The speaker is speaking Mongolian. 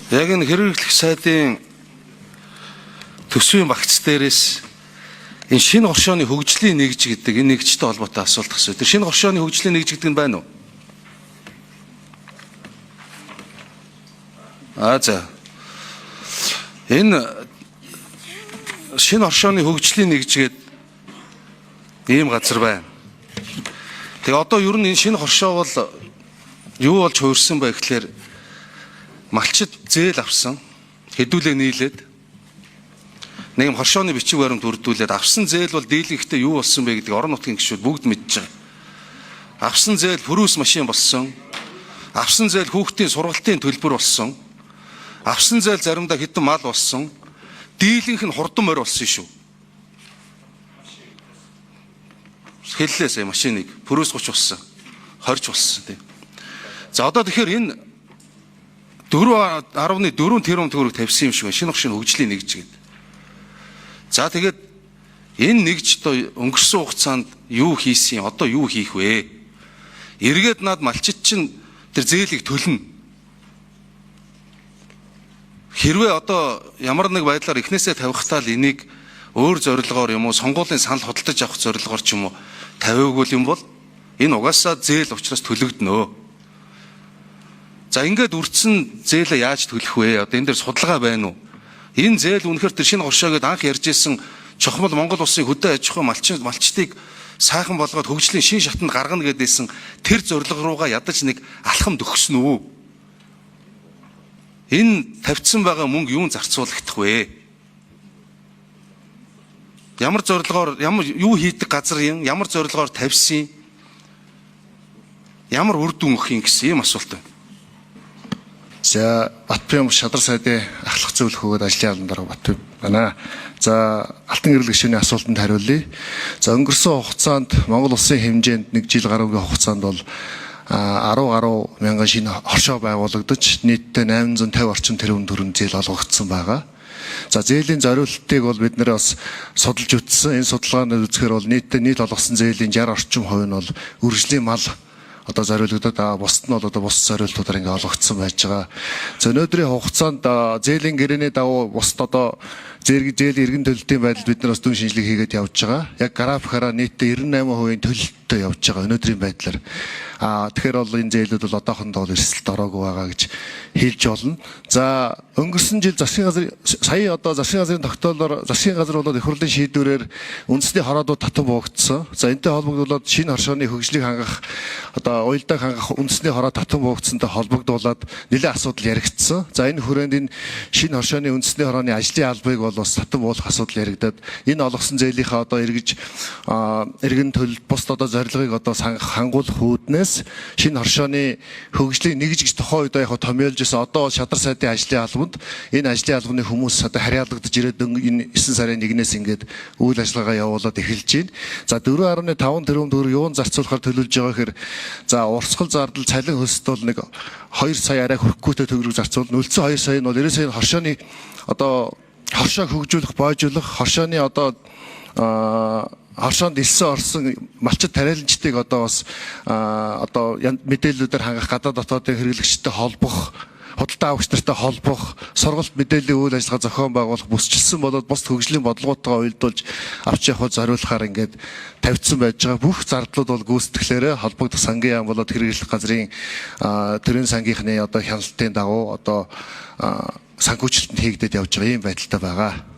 Яг энэ хэрэглэх сайдын төсвийн багц дээрээс энэ шинэ хоршооны хөгжлийн нэгж гэдэг энэ нэгжтэй холбоотой асуулт асуу. Тэр шинэ хоршооны хөгжлийн нэгж гэдэг нь байна уу? Аа за. Энэ шинэ хоршооны хөгжлийн нэгж гэдэг ийм газар байна. Тэгээ одоо ер нь энэ шинэ хоршоо бол юу болж хувирсан бэ гэхлээр малчид зээл авсан, хэдүүлээ нийлээд нэг юм хоршооны бичиг баримт бүрдүүлээд авсан зээл бол дийлэнхдээ юу болсон бэ гэдэг орон нутгийн гишүүд бүгд мэдж байгаа. Авсан зээл пүрүүс машин болсон. Авсан зээл хүүхдийн сургалтын төлбөр болсон. Авсан зээл заримдаа хэдэн мал болсон. Дийлэнх нь хурдан морь болсон шүү. Хэллээ сая машиныг пүрүүс 30 болсон. 20 болсон тийм. За одоо тэгэхээр энэ 4.4 тэрбум төгрөг тавьсан юм шиг байна. Шинэ шинэ хөгжлийн нэгж гэдэг. За тэгээд энэ нэгж одоо өнгөрсөн хугацаанд юу хийсэн, одоо юу хийх вэ? Эргээд над малчид чинь тэр зээлийг төлнө. Хэрвээ одоо ямар нэг байдлаар эхнээсээ тавихтаа л энийг өөр зорилгоор юм уу, сонгуулийн санал худалдаж авах зорилгоор ч юм уу тавиагүй юм бол энэ угаасаа зээл учраас төлөгдөнө. За ингээд үрдсэн зээлээ яаж төлөх вэ? Одоо энэ дээр судалгаа байна уу? Энэ зээл үнэхээр тэр шинэ хоршоо гэдээ анх ярьж исэн чохмол Монгол улсын хөдөө аж ахуй малчдыг сайхан болгоод хөгжлийн шин шатанд гаргана гэдээсэн тэр зорилго руугаа ядаж нэг алхам төгснө үү? Энэ тавьчихсан байгаа мөнгө юун зарцуулагдах вэ? Ямар зорилгоор, ямар юу хийдэг газар юм, ямар зорилгоор тавьсан, ямар үр дүн өгөх юм гэсэн ийм асуулт байна. За Батбийн шадар сайдын ахлах зөвлөх өгөөд ажлын албан дарга Батбий байна. За алтан гэрэл гишүүний асуултанд хариулъя. За өнгөрсөн хугацаанд Монгол улсын хэмжээнд нэг жил гаруйгийн хугацаанд бол 10 гаруй мянган шинэ хоршоо байгуулагдаж нийтдээ 850 орчим тэрбум төгрөг зээл олгогдсон байгаа. За зээлийн зориултыг бол бид нэр бас судалж үзсэн. Энэ судалгаанд үзэхээр бол нийтдээ нийт олгосон зээлийн 60 орчим хувь нь бол үржлийн мал одоо зориулагдаад, бусд нь бол одоо бус зориултуудаар ингээ олгогдсон байж байгаа. За өнөөдрийн хугацаанд зээлийн гэрээний дагуу бусд одоо зээл эргэн төлөлтийн байдалд бид нар бас дүн шинжилгээ хийгээд явж байгаа. Яг графикаараа нийтдээ 98% төлөлттэй явж байгаа өнөөдрийн байдлаар. Тэгэхээр бол энэ зээлүүд бол одоохондоо бол эрсдэлд ороогүй байгаа гэж хэлж болно. За өнгөрсөн жил засгийн газар сая одоо засгийн газрын тогтоолоор засгийн газар болоод их хурлын шийдвэрээр үндэсний хороодууд татан буугдсан. За энэтэй холбогдуулаад шинэ хоршооны хөгжлийг хангах одоо уялдааг хангах үндэсний хороо татан буугдсантай холбогдуулаад нэлээд асуудал яригдсан. За энэ хүрээнд энэ шинэ хоршооны үндэсний хорооны ажлын албыг бол бас татан буулгах асуудал яригдаад энэ олгосон зээлийнхээ одоо эргэж эргэн төлөлт бусд одоо зорилгыг одоо хангуулах үүднээс шинэ хоршооны хөгжлийн нэгж гэж тухайн үед яг томьёолж исэн. Одоо шадар сайдын ажлын албанд энэ ажлын албаны хүмүүс одоо харьяалагдаж ирээд энэ 9 сарын 1-ээс ингээд үйл ажиллагаа явуулаад эхэлж байна. За 4.5 тэрбум төгрөг юун зарцуулахаар төлөвлөж байгаа гэхээр за урсгал зардал цалин хөлсөд бол нэг 2 сая арай хүрэхгүйтэй төгрөг зарцуулна. Үлдсэн 2 сая нь бол 90 сая хоршооны одоо хоршоог хөгжүүлэх, боожуулах, хоршооны одоо хоршоонд элсэн орсон малчид тариаланчдыг одоо бас одоо мэдээллүүдээр хангах, гадаад дотоодын хэрэглэгчтэй холбох, худалдаа авагч нартай холбох, сургалт мэдээллийн үйл ажиллагаа зохион байгуулах, бүсчилсэн болоод бус хөгжлийн бодлогоотойгоо уялдуулж авч явахад зориулахаар ингээд тавьдсан байж байгаа. Бүх зардлууд бол гүйцэтгэлээрээ холбогдох сангийн яам болоод хэрэглэх газрын төрийн сангийнхны одоо хяналтын дагуу одоо санхүүжилтэнд хийгдээд явж байгаа ийм байдалтай байгаа.